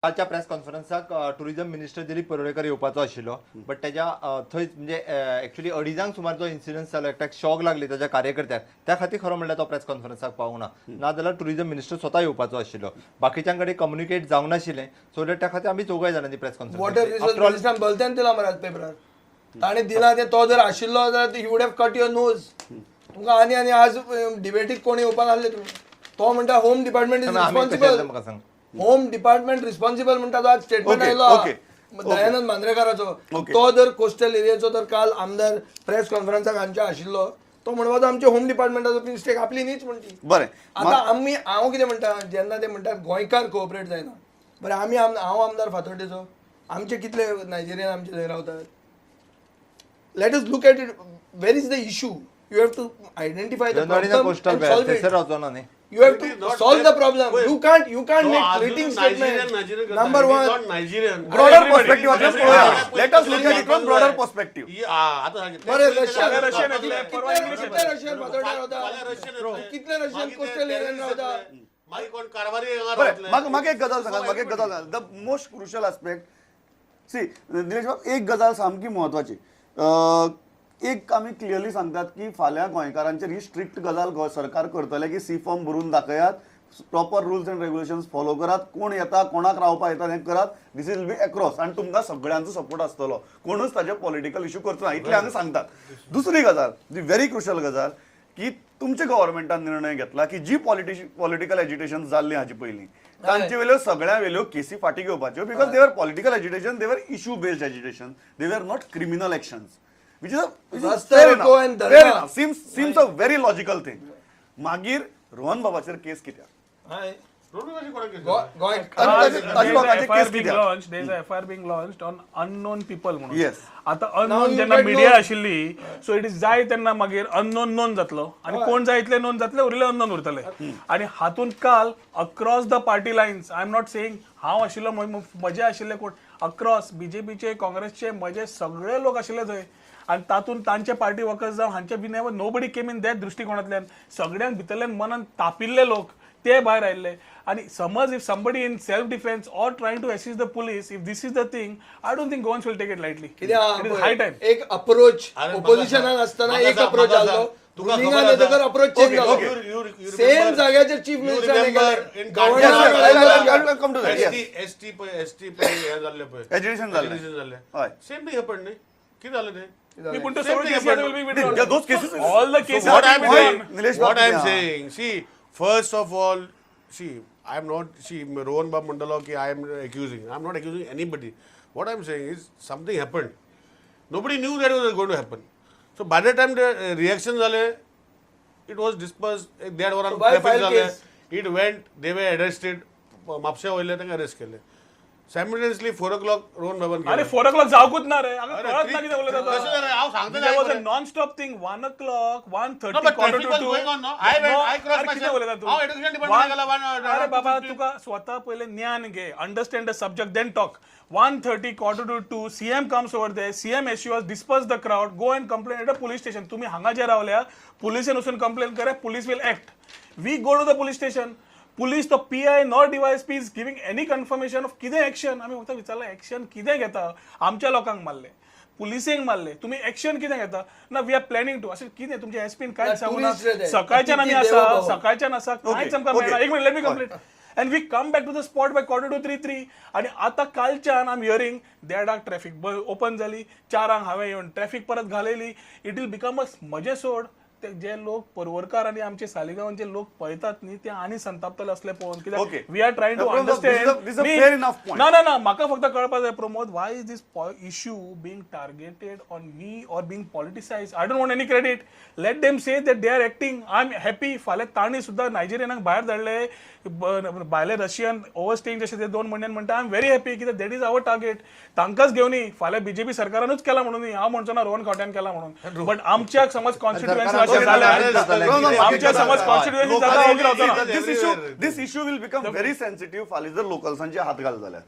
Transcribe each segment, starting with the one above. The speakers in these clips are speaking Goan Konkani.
कालच्या प्रेस कॉन्फरन्साक टुरिझम मिनिस्टर दिलीप परुळेकर येवपाचो आशिल्लो, बट तेज्या थंय म्हणजे एक्चुअली अडीजांक सुमार जो इन्सिडंट जालो, एकट्याक शॉक लागली ताज्या कार्यकर्त्याक, त्या खातीर खरो म्हणल्यार तो प्रेस कॉन्फरन्साक पावूंक ना. नाजाल्यार टुरिझम मिनिस्टर स्वता येवपाचो आशिल्लो. बाकीच्यां कडेन कम्युनिकेट जावंक नाशिल्लें, सो that त्या खातीर आमी चौगाय जाणांनी प्रेस वॉटर कॉन्फरन्स. रिसोर्स मिनिस्टरान भलत्यान दिला मरे आज पेपरार. ताणें दिला तें, तो जर आशिल्लो जाल्यार he would have cut your nose. तुमकां आनी आनी आज डिबेटीक कोण येवपा नासले तुमी. तो म्हणटा होम डिपार्टमेंट is आमी कशें रिस्पॉन्सिबल. म्हाका सांग. होम डिपार्टमेंट रिस्पॉन्सिबल म्हणटा तो आज स्टेटमेंट आयलो दयानंद मांद्रेकाराचो. तो जर कोस्टल एरियाचो तर काल आमदार प्रेस कॉन्फरन्साक आमच्या आशिल्लो, तो म्हणपाचो आमच्या होम डिपार्टमेंटाचो मिस्टेक आपली न्हीच म्हणटी. बरें. आता आमी, हांव कितें म्हणटा, जेन्ना ते म्हणटात गोंयकार कोऑपरेट जायना, बरें आमी, हांव आमदार फातोड्डेचो, आमचे कितले नायजेरियन आमचे थंय रावतात. Let us look at it, where is the issue? You have to identify the problem coastal and solve थंयसर it. रावचो ना न्ही. You have It is to not solve the that- problem. Wait. You can't No, make अजून fleeting Nigerian, statement. Nigerian करता. Number It is one. not Nigerian. Broader Everybody. Perspective Everybody. Let us look at it from broader perspective. आता सांगितलं. बरें, रशियन रशियन रशियन येतले, परवा इंग्लिश कितले रशियन फातोड्ड्यार रावता, फाल्यां रशियन येतले. कितले रशियन मागीर ते कोस्टल एरियन terrorist रावता. येतले. मागीर कोण कारवारी हांगा बरें, रावतले. म्हाका एक गजाल सांगात, म्हाका एक गजाल सांगात. The most crucial aspect, see Nilesh बाब, एक गजाल सामकी म्हत्वाची. एक आमी क्लियरली सांगतात की फाल्यां गोंयकारांचेर ही स्ट्रिक्ट गजाल सरकार करतले की सी फॉर्म भरून दाखयात, proper rules and regulations follow करात, कोण येता कोणाक रावपाक येता हें करात. This will be across आनी तुमकां सगळ्यांचो सपोर्ट आसतलो, कोणूच ताजे पॉलिटिकल इशू करचो ना, इतलें आमी सांगतात. दुसरी गजाल, दी व्हेरी क्रुशल गजाल, की तुमच्या गव्हर्मेंटान निर्णय घेतला की जी पॉलिटिकल एजिटेशन जाल्ली हाचे पयलीं तांचे वेल्यो सगळ्या वेल्यो केसी फाटीं घेवपाच्यो, because they were political agitation, they were issue based agitation, they were not criminal actions, which is रस्ता रोको and dharna. Seems a very logical thing. मागीर रोहन बाबाचेर केस कित्याक? हय. रोहन बाबाची कोणाक केस? गोंय ताजी लोकांची FIR case being कित्याक? launched, there is a FIR being launched on unknown people म्हणून. आता Now unknown you जेन्ना get media known. आशिल्ली, सो it is जाय तेन्ना मागीर अननोन नोन जातलो आनी कोण जाय इतले नोन जातले, उरिल्ले अननोन उरतले. आनी हातूंत काल across the party lines, I am not saying हांव आशिल्लो, म्हजे आशिल्ले कोण, अक्रॉस बीजेपीचे, काँग्रेसचे, म्हजे सगळे लोक आशिल्ले थंय. आनी तातूंत तांचे पार्टी वर्कर्स जावं हांचे बी never nobody came in that दृश्टिकोणांतल्यान. सगळ्यांक भितरल्यान मनान तापिल्ले लोक ते भायर आयिल्ले. आनी समज if somebody in self defence or trying to assist the police, if this is the thing, I don't think Goans will take it lightly. कित्याक it is high time. एक अप्रोच अरे म्हाका ओपोजिशनान सांग, आसतना म्हाका एक सांग, अप्रोच म्हाका आसलो, सांग. तुका रुलिंगान खबर आसा. येतकर अप्रोच चेंज जालो. You same remember- जाग्याचेर chief you minister remember in governor Yes, yes, I'll come to that, yes. ST पळय, ST पळय हे जाल्ले पळय. Agitation जाल्लें. Agitation जाल्लें. हय. Same thing happened न्ही? कितें जालें तें? पूण त्यो Same सगळ्यो thing केसी happened. will be withdrawn. Yeah, those cases is- All the cases So what are I'm being saying, withdrawn. Nilesh what Babu, I'm yeah. saying, see, first of all, see, I'm not, see, Rohan Babu म्हणटलो की I am accusing. I'm not accusing anybody. What I'm saying is something happened. Nobody knew that it was going to happen. So by the time the reaction जाले, it was dispersed. एक देड वरान So why traffic file जालें. case? It went, they were arrested. म्हापशा वयले तांकां अरेस्ट केले. Simultaneously 4 o'clock Rohan बाबान अरे केलें. 4 o'clock जावकूच ना रे. हांगा अरे, कळत ना कितें उलयता तो. कशें जालें? हांव सांगता There was a जाय non-stop thing. 1 o'clock, 1:30, No, but quarter traffic to was two. going on, no? I went- No, I crossed अरे कितें myself. उलयता तूं? हांव education department गेला, अरे बाबा, 2:50. तुका स्वता पयलें ज्ञान घे, understand the subject, then talk. 1:30, quarter to two, CM comes over there, CM assures, disperse the crowd, go and complain at a police station. तुम्ही हांगा जे रावल्या पुलिसेन वचून कंप्लेन करा, police will act. We go to the police station, police तो PI nor DySP is giving any confirmation of कितें एक्शन. आमी फक्त विचारलें एक्शन कितें घेता, आमच्या लोकांक मारले, पुलिसेंक मारले, तुम्ही एक्शन कितें घेता? ना, we are planning to. अशें कितें तुमच्या एसपीन कांयच सांगू ना. tourist रे ते. सकाळच्यान आमी अतिथी आसा, देवो भव. सकाळच्यान आसा, कांयच आमकां मेळना. एक minute, let me complete. And we come back to the spot by quarter to three, three. आणि आता कालच्यान आम हियरींग देडाक ट्रॅफिक ओपन जाली, चारांक हांवें येवन ट्रॅफिक परत घालयली. It will become a म्हजें सोड, ते जे लोक पर्वरकार आणि आमचे सालिगांवचे लोक पळयतात न्ही, ते आनी संतापतले असले पळोवन. कित्याक we are trying to Now, Pramod, this is a understand. Fair enough point. ना ना ना, म्हाका फक्त कळपाक जाय Pramod, why is this issue being targeted on me or being politicised? I don't want any credit. Let them say that they are acting. I am happy. फाल्यां तांणी सुद्दां नायजेरियनाक भायर धाडले, भायले रशियन ओवरस्टेइंग जशे ते 2 म्हयन्यान म्हणटा, I am very happy, कित्याक that is our target. तांकांच घेवन फाल्यां बीजेपी सरकारानूच केला म्हणून न्ही, हांव म्हणचो ना रोहन खंवट्यान केला म्हणून, बट आमच्या समज कॉन्स्टिट्युएन्सी अशें जाल्यार, आमच्या समज कॉन्स्टिट्युएन्सी जाता, ओगी रावचो ना. This issue will become very sensitive फाल्यां जर लोकल्सांचे हात घाल जाल्यार.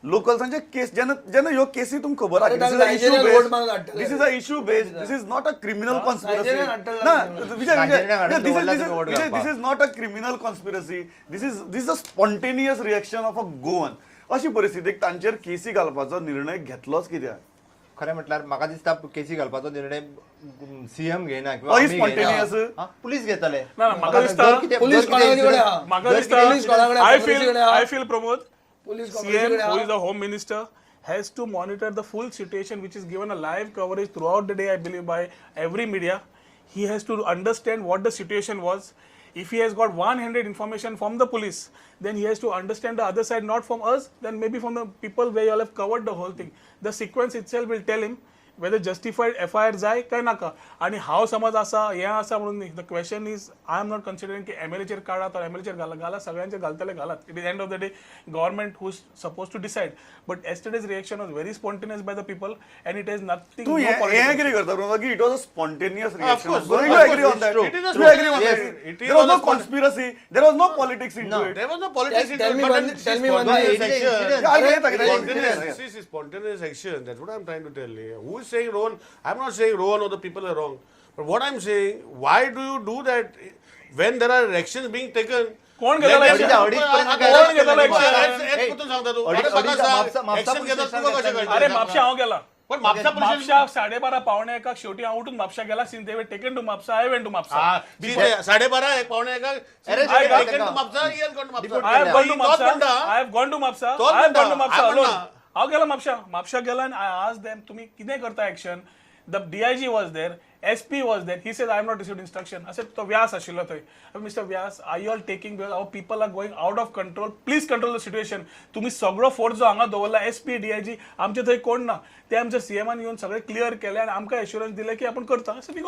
लोकल्सांचे केस जेन्ना जेन्ना ह्यो केसी तुमकां खबर अरे, आहा. नायजेरियन वोट मारून हाडटले. This is a issue based, this is not a criminal conspiracy. Nigerian हाडटले. ना विजय, नायजेरियन हाडून विजय, दवरला तुमी वोट विजय, घालपाक. This is not a criminal conspiracy. This is a spontaneous reaction of a Goan. अशी परिस्थितीक तांचेर केसी घालपाचो निर्णय घेतलोच कित्याक? खरें म्हटल्यार म्हाका दिसता केसी घालपाचो निर्णय सीएम घेयना किंवा पुलीस घेतले. म्हाका दिसता I feel Pramod, CM who is the home minister has to monitor the full situation which is given a live coverage throughout the day, I believe, by every media. He has to understand what the situation was. If he has got one-handed information from the police, then he has to understand the other side, not from us, then maybe from the people where you all have covered the whole thing. The sequence itself will tell him whether justified FIR जाय काय नाका. आनी हांव समज आसा हें आसा म्हणून न्ही. The question is, I am not considering की एमएलएचेर काडात or एमएलएचेर घाला, सगळ्यांचेर घालतले घालात. It is end of the day government who is suppose to decide. But yesterday's reaction was very spontaneous by the people and it has nothing. तूं हें एग्री करता की it was a spontaneous reaction? You agree on that? You agree on that? There was no conspiracy, there was no politics into it. There was no politics into it. Tell me one thing. Spontaneous action, that's what I am trying to tell you. Who is saying Rohan? I'm not saying Rohan or the people are wrong. But what I'm saying, why do you do that when there are actions being taken? कोण घेतला action? अरे म्हापशा हांव गेला, म्हापशा 12:30 12:45 शेवटी हांव उठून म्हापशा गेला. Since they were taken to Mapusa, I went to Mapusa. 12:30 12:45 I have gone to Mapusa. I have gone to Mapusa. I have gone to Mapusa alone. हांव गेलो म्हापशा, म्हापशा गेला आनी I ask them तुमी कितें करता action. The DIG was there, SP was there. He says I have not received instruction. अशें तो व्यास आशिल्लो थंय. Mister Vyas, are you all taking, our people are going out of control, please control the situation. तुमी सगळो फोर्स जो हांगा दवरला, एसपी डीआयजी, आमचे थंय कोण ना. ते आमच्या सीएमान येवन सगळें क्लियर केलें आनी आमकां एश्युरन्स दिलें की आपूण करता. So we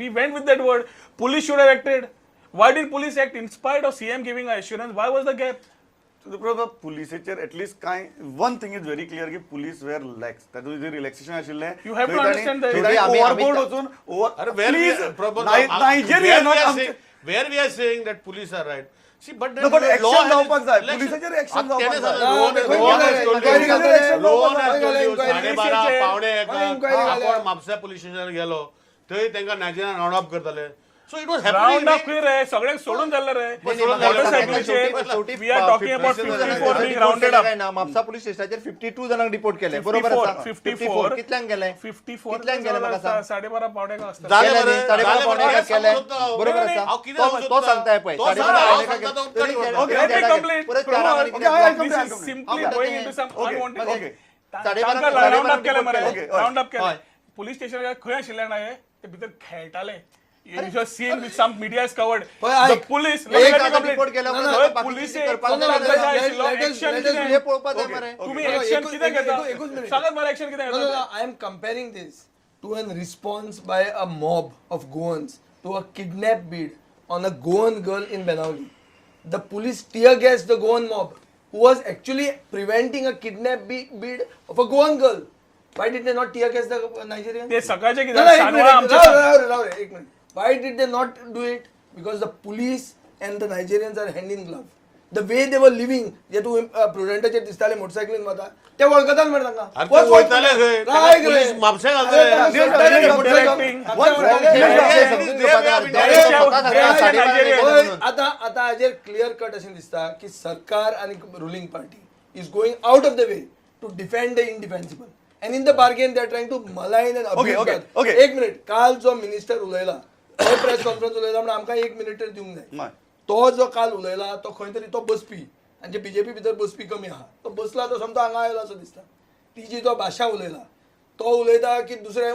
went with that word. Police should have acted. Why did police act in spite of CM giving assurance? Why was the gap? पुलिसेचेर at least कांय one thing is very clear की पुलीस वेर लॅक्स, तातूंत जे रिलॅक्सेशन आशिल्लें ओव्हरबोर्ड वचून where we are saying that police are right. See, but no, but action जावपाक जाय, पुलिसाचेर एक्शन जावपाक जाय. रोहन 12:30 12:45 आपण म्हापसा पुलीस स्टेशनार गेलो थंय तांकां नायजेरियन रावंड अप करताले. So it was happening. Round up रे, सगळे सोडून जाल्ले रे. मोटरसायकलीचेर we are talking about 54 being rounded up. Mapusa police स्टेशनाचेर 52 जाणांक डिपोर्ट केले, बरोबर आसा? 54 कितल्यांक गेले? 54 कितल्यांक गेले म्हाका सांग? 12:30 12:45 आसता. 12:30 12:45 केले, बरोबर आसा? तो सांगता पळय 12:30 12:45. Simply going into some unwanted. Round up केले मरे, रावंड अप केले. पुलीस स्टेशनार खंय आशिल्ले ना हे, ते भितर खेळटाले. You have seen with some media is covered. The police, let me complete. Police तुम्ही action कितें घेता? सांगात मला action कितें घेता? I am comparing this to a response by a mob of Goans to a kidnap bid on a Goan girl in Benaulim. The police tear gassed the Goan mob who was actually preventing a kidnap bid of a Goan girl. Why did they not tear gas the Nigerians? ते सकाळचे कितें? एक minute. Why did they not do it? Because the police and the Nigerians are hand in glove. The way they were living, जे तूं प्रुडंटाचेर दिसताले मोटरसायकलीन वता ते वळखतात मरे तांकां. आतां आतां हाजेर क्लियर कट अशें दिसता की सरकार आनी ruling party is going out of the way to defend the indefensible. And in the bargain, they are trying to malign and abuse. Okay, okay. एक मिनिट, काल जो मिनिस्टर उलयला तो प्रेस कॉन्फरन्स उलयला म्हणून आमकां एक मिनिट तरी दिवंक जाय. तो जो काल उलयला तो खंय तरी तो बसपी आनी बीजेपी भितर बसपी कमी आहा, तो बसला तो समतो हांगा आयलो असो दिसता. ती जी तो भाशा उलयला तो उलयता की दुसरे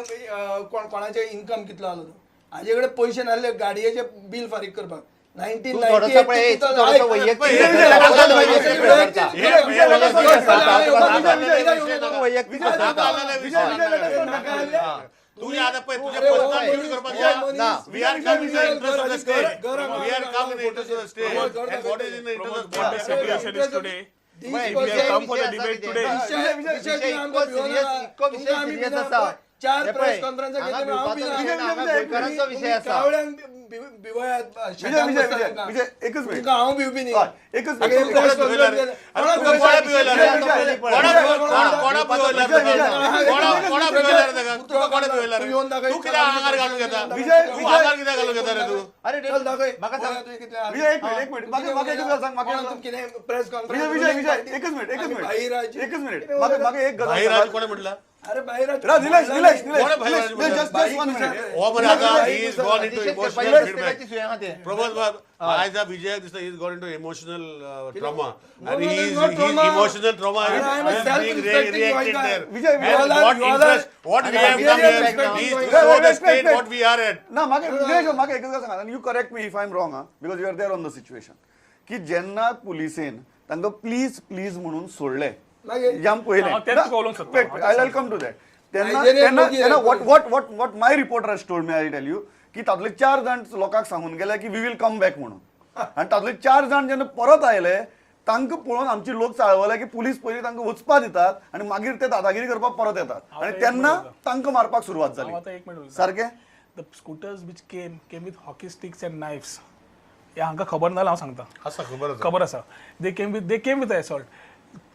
कोण कोणाचे इन्कम कितलो आलो तो, हाजे कडेन पयशे नासले गाडयेचे बील फारीक करपाक. 1998 चार प्रेस कॉन्फरन्स कावळ्यांक भिवयात. एकच मिनिट, हांव भिवपी न्ही, एकच एकच मिनिट, म्हाका एक गजाल कोणे म्हटलं? अरे बाहेर निलेश निलेश प्रमोद बाब आयज विजयाक दिसता he is gone into emotional trauma आनी he is emotional trauma reacted there. Vijay, what interest what we have come here is to show the state what we are at. ना म्हाका निलेश, म्हाका एकच गजाल सांगा, you correct me if I am wrong because you are there on the situation, की जेन्ना पुलिसेन तांकां प्लीज प्लीज म्हणून सोडले, जाम पयलें, I will come to that, तेन्ना तेन्ना what what what what my reporter has told me, I tell you की तातले 4 जाण लोकांक सांगून गेले की we will come back म्हणून, आनी तातले 4 जाण जेन्ना परत आयले तांकां पळोवन आमचे लोक चाळवले की पुलीस पयलीं तांकां वचपा दितात आनी मागीर ते दादागिरी करपाक परत येतात आनी तेन्ना तांकां मारपाक सुरवात जाली. सारकें, the scooters which came came with hockey sticks and knives, हे हांकां खबर ना, हांव सांगता खबर आसा. They came with assault.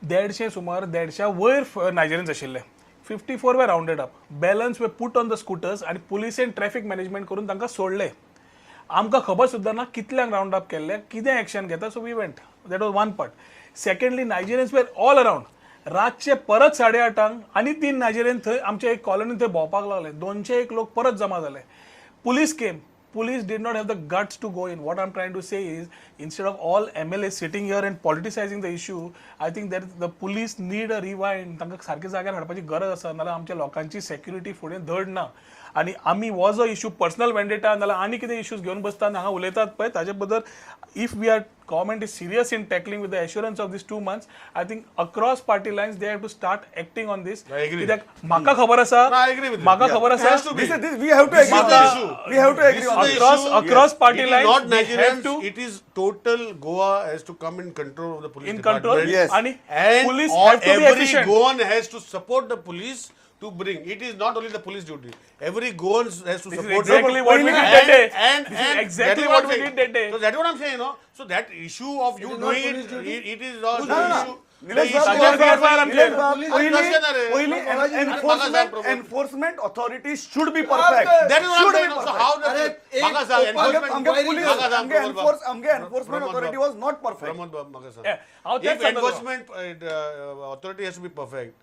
150 सुमार 150 वयर नायजेरियन्स आशिल्ले. 54 were rounded up, balance were put on the scooters आनी पुलिसेन ट्रॅफिक मॅनेजमेंट करून तांकां सोडले. आमकां खबर सुद्दां ना कितल्यांक रावंड अप केल्ले, कितें एक्शन घेता. So we went, that was one part. Secondly, Nigerians were all around. रातचे परत 8:30 आनी 3 नायजेरियन थंय आमच्या एक कॉलनीन थंय भोंवपाक लागले. 201 लोक परत जमा जाले. Police came. Police did not have the guts to go in. What I'm trying to say is, instead of all MLAs sitting here and politicizing the issue, I think that the police need a rewind. तांकां सारके जाग्यार हाडपाची गरज आसा, नाल्यार आमच्या लोकांची सेक्युरिटी फुडें धड ना. आनी आमी was a issue personal vendetta नाल्यार आनी कितें इश्यूज घेवन बसता आनी हांगा उलयतात पळय, ताजे बद्दल if we are government is serious in tackling with the assurance of this 2 months, I think across party lines they have to start acting on this. कित्याक म्हाका खबर आसा, म्हाका खबर आसा, across party lines, not Nigerians, it is total Goa has to come in control of the police in control, department. Yes. And police have to be efficient. Every Goan has to support the police to bring. It is not only the police duty. Every Goan has to this support. Is exactly what we did that day. And this is exactly what we did that day. So that's what I'm saying, you know. So that issue of you doing it, it is not the issue. Nilesh, enforcement authority should be perfect. That is what I'm saying. So how the enforcement authority was not perfect. If enforcement authority has to be perfect,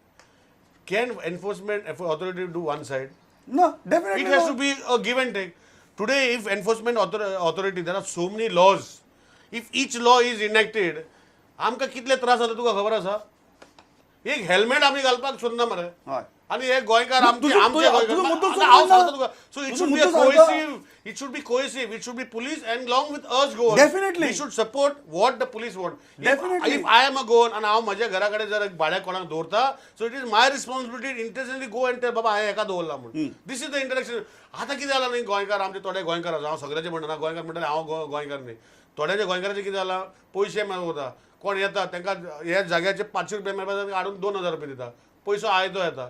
can enforcement authority do one side? No, definitely. It has to be a give and take. Today, if enforcement authority, there are so many laws. If each law is enacted, आमकां कितले त्रास जाता तुका खबर आसा? एक हेल्मेट आमी घालपाक सोदना मरे, आनी हे गोंयकार आमचे आमचे गोंयकार, हांव सांगता तुका. So it should be cohesive, it should be cohesive, it should be police and along with us Goan. Definitely we should support what the police want. Definitely if I am a Goan आनी हांव म्हज्या घरा कडेन जर भाड्याक कोणाक दवरता, so it is my responsibility intentionally go and tell बाबा हांवें हेका दवरला म्हूण. This is the interaction. आतां कितें जालां न्ही, गोंयकार आमचे थोडे गोंयकार आसा, हांव सगळ्याचें म्हणना, गोंयकार म्हणटाले हांव गोंयकार न्ही, थोड्याचे गोंयकाराचें कितें जालां, पयशे मेळता, कोण येता तांकां ह्या जाग्याचे 500 रुपया मेळपा हाडून 2000 रुपया दिता, पयसो आयतो येता.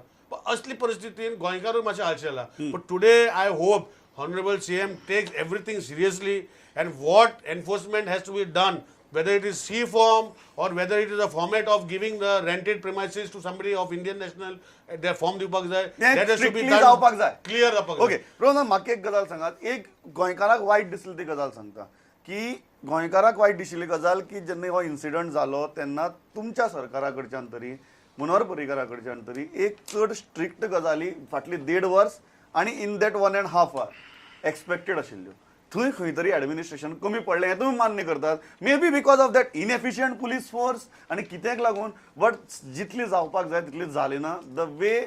असली परिस्थितीन गोंयकारूय मातशें आळशेला. But today I hope honourable CM takes everything seriously and what enforcement has to be done, whether it is C form or whether it is a format of giving the rented premises to somebody of Indian national, their form दिवपाक जाय, that has to be done जावपाक जाय, क्लियर जावपाक जाय. ओके रोहन, म्हाका एक गजाल सांगात, एक गोंयकाराक वायट दिसली ती गजाल सांगता की गोंयकाराक वायट दिशिल्ली गजाल की जेन्ना हो इन्सिडंट जालो तेन्ना तुमच्या सरकारा कडच्यान तरी, मनोहर पर्रीकरा कडच्यान तरी एक चड स्ट्रिक्ट गजाली फाटली 1.5 वर्स आनी in that 1.5 hour expected आशिल्ल्यो, थंय खंय तरी एडमिनिस्ट्रेशन कमी पडलें हें तुमी मान्य करतात. May be because of that inefficient police force आनी कित्याक लागून, बट जितली जावपाक जाय तितली जाली ना. The way